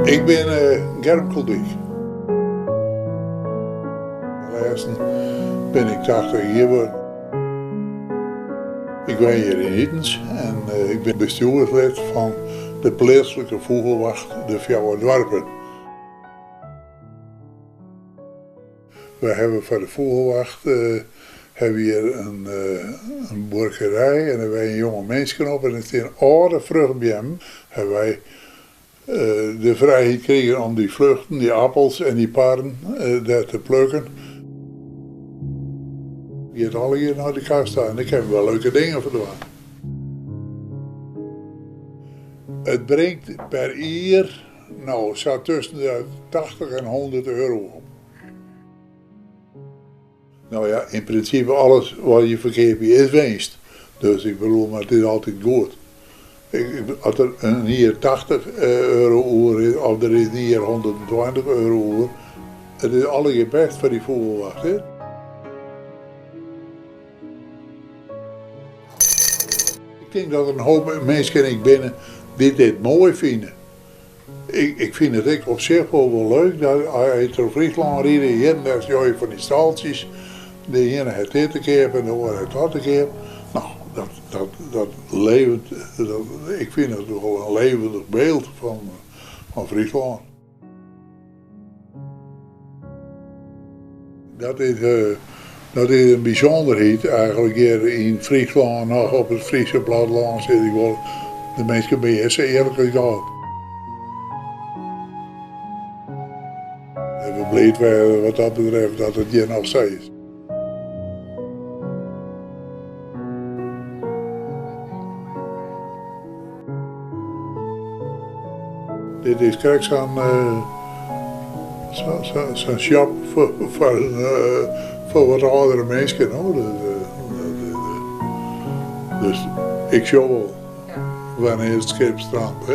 Ik bin Germ Koldijk. Lêsten bin ik 80 jier wurden. Ik wenje hjir yn Itens en ik bin bestjoerslid fan de pleatslike fûgelwacht De Fjouwer Doarpen. Wy hawwe foar de fûgelwacht hawwe hjir in buorkerij en dêr wenje jonge minsken op en der stean âlde fruchtbeammen. Hawwe wy de frijheid krigen om dy fruchten, dy appels en dy parren dêr te plukken. Giet allegear nei de kas ta en dêr kinne we wer leuke dingen foar dwaan. It bringt per jier no sa tusken de 80 en 100 euro op. No ja, yn prinsipe alles wat je ferkeapje is winst. Dus ik bedoel, mar it is altyd goed. As der in jier 80 euro oer is of der is in jier 120 euro oer, it is allegear bêst foar dy fûgelwacht, hè. Ik tink dat der in hoop minsken ek binne dy't dit moai fine. Ik fyn it ek op sich wol wol leuk dat as je troch Fryslân ride, hjir en dêr sjogge je fan dy staltsjes. De iene hat dit te keap en de oare hat dat te keap. No, dat, dat, dat levert, dat, ik fyn it wol in levendig byld fan, fan Fryslân. Dat is, dat is in bysûnderheid eigentlik hjir yn Fryslân, noch op it Fryske plattelân sis ik wol. De minsken binne hjir sa earlik as goud. En we bliid wêze wat dat betreft dat it hjir noch sa is. Dit is krekt sa'n sa'n shop foar foar wat âldere minsken. Dus ik sjoch wol wannear't it skip strandt.